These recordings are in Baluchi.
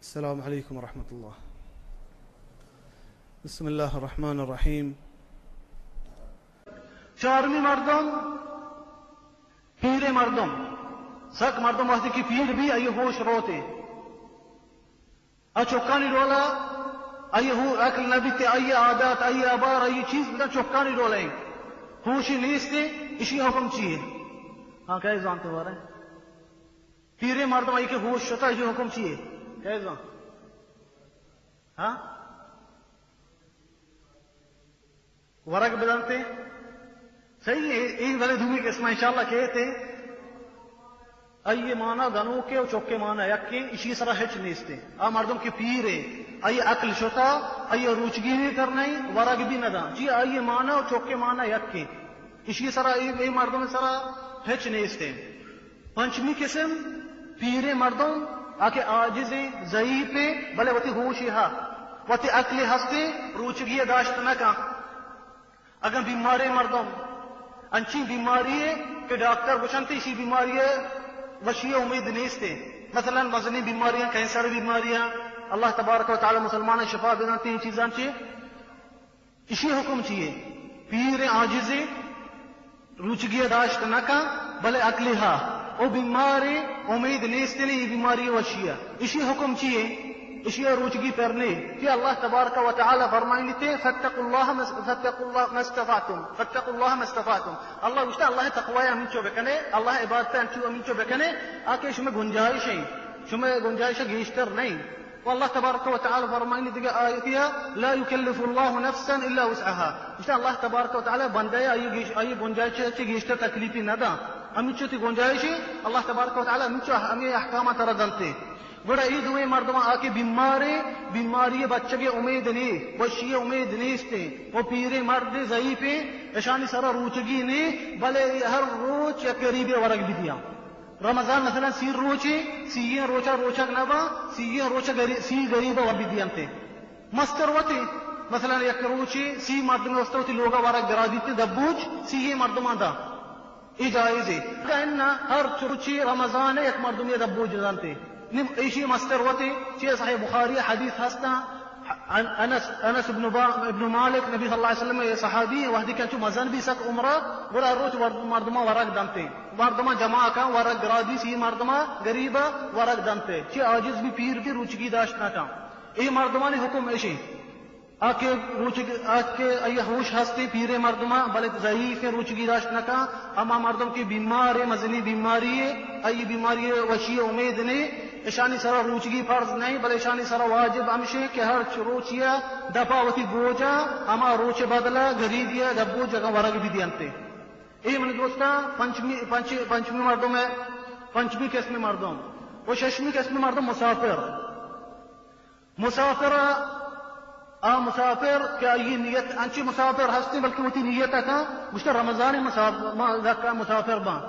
السلام علیکم ورحمۃ اللہ۔ بسم اللہ الرحمن الرحیم۔ چارمی مردم، پیریں مردم، سک مردم وقتی کہ پیر بی، آئی ہوش روتے۔ آ چکانی ڈولا آئی ہو عقل نہ بیتے، آئی عادات، آئی ابار، آئی چیز بدا چکانی ڈولا ہیں۔ ہوشی نیستے، اشی حکم چیے؟ ہاں، کئے زانتے بارے؟ پیریں مردم آئی کہ ہوش شتا، اشی حکم چیے؟ کئے زان؟ ہاں؟ ورگ بدنتے۔ صحیح ہے، اے بلے دومی قسم انشاءاللہ کہتے۔ آئی مانا گنوکے و چکے مانا یکے، اشی سرا ہچ نیستے۔ آ مردم کہ پیرے، آئی عقل شتا، آئی روچگی بھی کر نہیں، ورگ بھی نہ دا۔ جی آئی مانا و چکے مانا یکے۔ اشی سرا اے، اے مردم سرا ہچ نیستے۔ پنچمی قسم، پیریں مردم، آ کہ عاجزیں، ضعیفیں، بلے وتی ہوشی ہا، وتی عقلی ہستے، روچگی داشت نہ کن۔ اگاں بیماریں مردم، انچیں بیماری ہے کہ ڈاکٹر گوشنتے، اشی بیماری وشی امید نیستے۔ مثلاً مزنیں بیماریاں، کینسر بیماریاں، اللہ تبارک و تعالی مسلمان شفا بدنتے، ان چیزاں چی اشی حکم چیے؟ پیر عاجزے، روچگی داشت نہ کن، بلے عقلی ہا۔ او بیمارے، امید نیست نی اے بیماری وشی ء۔ اشی حکم چیے؟ اشی ء روچگی پر نے۔ کہ اللہ تبارک و تعالی فرمائنیتے، فاتقوا اللہ مس-، فاتقوا اللہ ما استطعتم، فاتقوا اللہ ما استطعتم۔ اللہ گوشتا، اللہ تقوی ہمینچو بکنے، اللہ عبادت انچو ہمینچو بکنے، آ کہ شمے گنجائش ہیں، شمے گنجائش گیشتر نہیں۔ و اللہ تبارک و تعالی فرمائنی دگہ آیتیا، لا یکلف اللہ نفسا الا وسعها۔ گوشتا اللہ تبارک و تعالی بندہ آئی گیش-، آئی گنجائش چہ گیشتر تکلیفی نہ دا۔ ہمینچو تی گنجائشی اللہ تبارک و تعالی ہمینچو ہمیں احکامات را دنتے۔ گڑا ای دوئیں مردم آ کہ بیمارے، بیماری بچگے امید نے، وشی امید نیستے، و پیرے مرد ضعیفے، اشانی سرا روچگی نے، بلے ہر روچ یک غریبے ورگ بدیاں۔ رمضان مثلاً سی روچے، سی ایں روچا روچگ نہ باں، سی ایں روچا گری-، سی غریب ء بدینتے۔ مستر وتے، مثلاً یک روچے سی مردم واسطہ وتی لوگا ورگ گرا دیتے دبوج، سی ایں مردماں دا۔ اے جائز ہے۔ اگاں اناں ہر روچے رمضان ء یک مردمے دبوج دنتے۔ نم ایشی مستر وتے، چہ صحیح بخاری حدیث ہستاں، ان-، انس، انس ابن با-، ابن مالک، نبی صلی اللہ علیہ وسلم ء صحابی، وحدی کہ انچو مزن بی سک عمرہ، گڑا روچ ور-، مردماں ورگ دنتے۔ مردماں جمع کن، ورگ گرادی سی مردماں غریب ورگ دنتے۔ چہ عاجز بی، پیر بی، روچگی داشت نہ کن۔ اے مردمانی حکم اشی۔ آ کہ روچگ-، آ کہ آئی ہوش ہستے پیرے مردماں، بلے ضعیف روچگی داشت نہ کن۔ ہما مردم کہ بیمار ہے، مزنی بیماری ہے، آئی بیماری وشی امید نے، اشانی سرا روچگی فرض نہیں، بلے اشانی سرا واجب ہمشے کہ ہر چ-، روچیا دپا وتی بوجا، ہما روچ بدلا غریبیا دپ بوج اگاں ورگ بھی دینتے۔ اے منی دوستاں، پنچمی، پنچ-، پنچمی مردم ہے، پنچمی قسم مردم۔ و ششمی قسم مردم مسافر۔ مسافر، آ مسافر کہ آئی نیت، انچی مسافر ہستی بلکہ وتی نیت کا، گوشتا رمضان مسافر، ما زکا مسافر باں،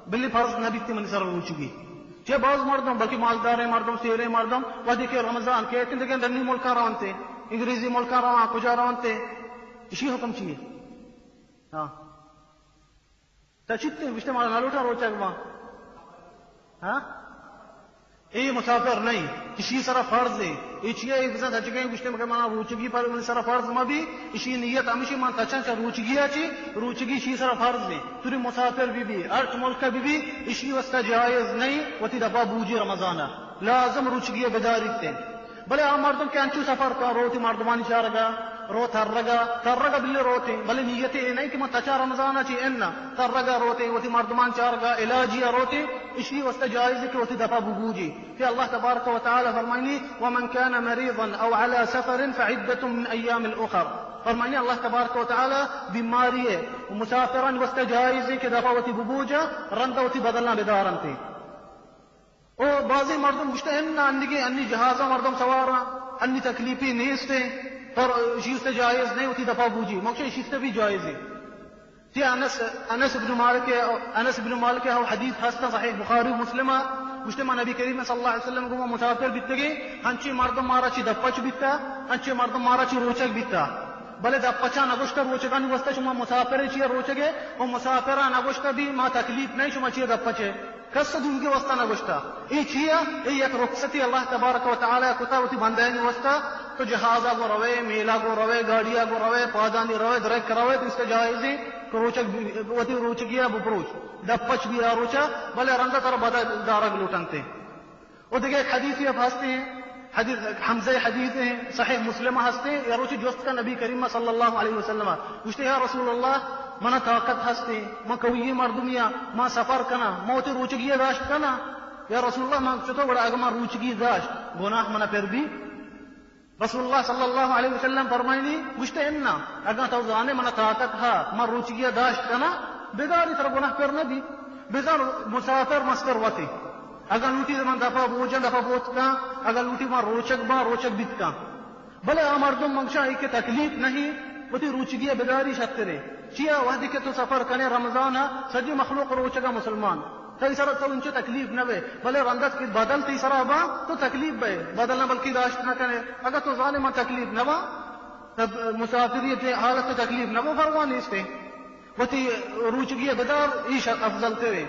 بلی فرض نہ بیتی منی سر روچگی۔ چہ باز مردم، بلکہ مالداریں مردم، سیریں مردم، وقتی کہ رمضان کیت دگہ ڈنی ملکاں رونتے، انگریزی ملکاں رواں، کجا رونتے، اشی حکم چیے؟ ہاں۔ تا چتے گوشتے ما نہ لوٹاں روچگ باں۔ ہاں؟ اے مسافر نہیں، اشی سرا فرض ہے۔ اے چیا اے بزاں سچگیں گوشتے مگر منا روچگی پر من سرا فرض ما بھی، اشی نیت ہمیشی من تچاں چا روچگی آ چی، روچگی اشی سرا فرض ہے۔ توری مسافر بھی بھی، ہرچ ملک بھی بھی، اشی واسطہ جائز نہیں، وتی دپا بوجی رمضان ء۔ لازم روچگی بداریت۔ بلے آ مردم کہ انچو سفر کن، روتی مردمانی چارگا، رو ترگا، ترگا بلے روتے، بلے نیت اے نہیں کہ من تچا رمضان چی انا، ترگا روتے، وتی مردمان چارگا، علاجی روتے، اشی واسطہ جائز کہ وتی دپا بگوجی۔ کہ اللہ تبارک و تعالی فرمائنی، ومن كان مريضا او على سفر فعدة من ايام اخر۔ فرمائنی اللہ تبارک و تعالی بیماری ہے، مسافران واسطہ جائز ہے کہ دپا وتی ببوجا، رندا وتی بدلنا بدارنتے۔ او بازیں مردم گوشتہ، انا انگیں انی جہازاں مردم سواراں، انی تکلیفی نیست ہیں، پر اشی است جائز نہیں، وتی دپا بوجی۔ مکشہ اشی است بھی جائز ہے۔ تی انس، انس ابن مالک، انس ابن مالک او حدیث ہستہ صحیح بخاری و مسلم۔ گوشتہ ما نبی کریم صلی اللہ علیہ وسلم گو ما مسافر بیتگیں، ہنچی مردم مارا چی دپچ بیتا، ہنچی مردم مارا چی روچگ بیتا۔ بلے دپچا نگوشتہ روچگانی واسطہ شما مسافر چی روچگے، او مسافرا نگوشتہ بھی ما تکلیف نہیں شما چی دپچے۔ کس دومی واسطہ نہ گوشتا۔ اے چیا؟ اے یک رخصتی اللہ تبارک و تعالی کتا وتی بندہانی واسطہ۔ تو جہازا گو روے، میلا گو روے، گاڑیا گو روے، پادانی روے، درک روے، تو اس کا جائز ہے کہ روچگ بی-، وتی روچگیا بپروچ۔ دپچ بی آ روچا، بلے رندا ترا بدل دارگ لوٹنتے۔ و دگہ یک حدیثے ہم ہستے، حدیث حمزہ حدیث ہیں، صحیح مسلم ہستے، یا روچی جست کا نبی کریم صلی اللہ علیہ وسلم، گوشتے، یا رسول اللہ، منا طاقت ہستے، من قوی مردمیا، من سفر کنا، من وتی روچگی داشت کنا؟ یا رسول اللہ، من چطور گڑا اگر من روچگی داشت، گناہ منا پر بی؟ رسول اللہ صلی اللہ علیہ وسلم فرمائنی، گوشتے، انا، اگر تو زانے منا طاقت ہا، من روچگی داشت کنا، بداری تر گناہ پر نبی۔ بزان مسافر مستر وتے۔ اگاں لوٹی من دفعہ بوجاں، دفعہ بوت کاں، اگاں لوٹی من روچگ باں، روچگ بیت کاں۔ بلے آ مردم منگشاں اے کہ تکلیف نہیں، وتی روچگی ء بداری شترے۔ چیا وہدی کہ تو سفر کنے رمضان ء، سجی مخلوق روچگا مسلمان۔ تئی سرا تو انچو تکلیف نہ بے، بلے رندت کہ بدل تئی سرا باں، تو تکلیف بے، بدل نہ بلکی داشت نہ کنے۔ اگاں تو زانے من تکلیف نہ باں، تب مسافری تے حالت تکلیف نہ باں، پرواہ نیستے۔ وتی روچگی ء بدار، ایش افضل ترے۔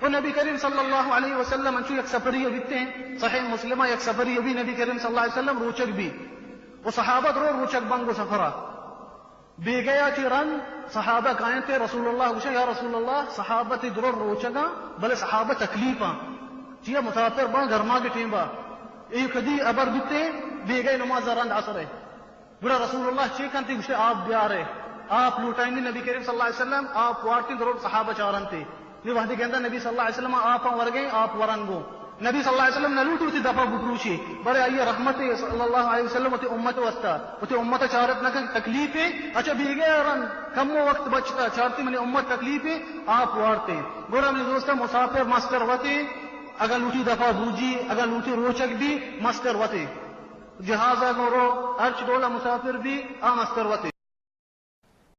و نبی کریم صلی اللہ علیہ وسلم انچو یک سفری بیتے، صحیح مسلم ء یک سفری بھی نبی کریم صلی اللہ علیہ وسلم روچگ بی۔ و صحابہ درو روچگ بنگ و سفرا۔ بیگیا چی رند صحابہ کائنتے رسول اللہ گوشا، یا رسول اللہ، صحابہ تی درو روچگاں، بلے صحابہ تکلیفاں۔ چیا مسافر باں گرما کے ٹیم با۔ اے کدی ابر بیتے، بیگئے نماز رند عصر ہے۔ گڑا رسول اللہ چے کنت؟ گوشتے، آپ بیارے۔ آپ لوٹائینی نبی کریم صلی اللہ علیہ وسلم، آپ وارتی درو صحابہ چارنتے۔ نی وہدی گندہ نبی صلی اللہ علیہ وسلم آپ ورگیں، آپ ورنگو۔ نبی صلی اللہ علیہ وسلم نہ لوٹی وتی دفا بپروشی، بلے آئی رحمت صلی اللہ علیہ وسلم وتی امت واسطہ، وتی امت چارت نہ کن تکلیف ہے۔ اچھا بیگہ رن کمو وقت بچتا، چارتی منی امت تکلیف ہے، آپ وارتے۔ گڑا منی دوستہ مسافر مستر وتے، اگر لوٹی دفا بوجی، اگر لوٹی روچک بھی مستر وتے۔ جہازا گوں رو، ہرچ ڈولا مسافر بی، آ مستر وتے۔